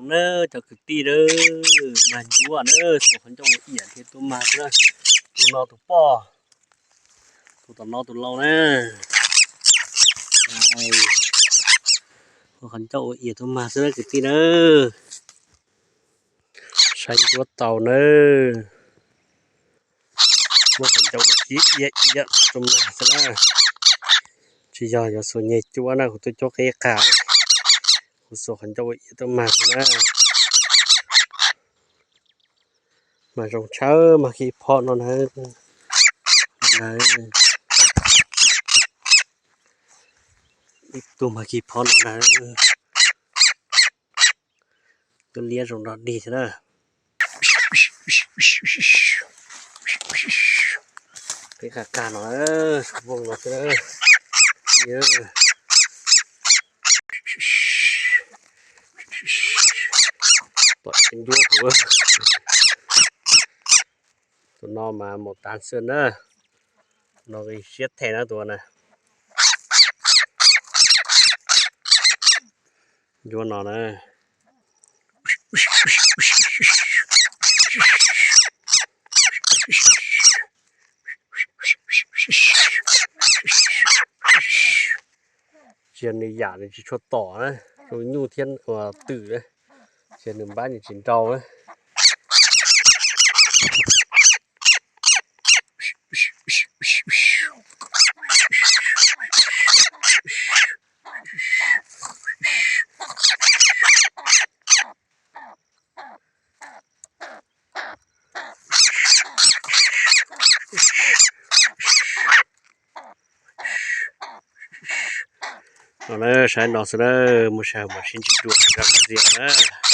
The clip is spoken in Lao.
ເດີ ເຈົ້າຄືຕີເດີ ມາຢູ່ເດີ ໂຊເຂົາເຈົ້າອຽດເຮັດໂຕມາເດີ ໂຕນອກໂຕປ່ອ ໂຕຕະນອກໂຕເລົາເດີ ໂຕເຂົາເຈົ້າອຽດໂຕມາເດີ ຄືຕີເດີ ໃຊ້ຕົວເຕົາເດີ. ໂຕເຂົາເຈົ້າອຽດໆ ຕົມມາຊະນະ ຊິຢາກຢາກໂຊໃຫຍ່ຈົວນະ ໂຕຈົກເອກາ ໂຕເຂົາເຈົ້າອຽດຕົມມາຊະນະ ມາຊົງເຊີຍ ມາຄີເພາະນອນເຮີ ນອນເຮີ ໂຕມາຄີເພາະນອນເຮີ. ໂຕເລຍສົ່ງດອກດີຊະເດີ ເປັນຂາການເນາະ ເອີ ວົງເນາະເດີ ເອີ ປອດເປັນຢູ່ຫົວ ໂຕນອກມາໝົດຕານເຊີນເດີ ນອກອີເຊຍດແທ້ນະໂຕນະ ຢູ່ນອກນະ ຊຽນນີ້ຢາກນີ້ຊິຊົດຕໍ່ນະ ໂຕຍູ້ທຽນ ເອີ ຕື້ເດ້ ຊຽນໜຶ່ງບ້ານນີ້ຊິເດົາເດ້. ເອົາເດີ ໃຊ້ນອກຊະເດີ ມື້ເຊົ້າມາຊິນຈິດວນກັນເສຍເດີ.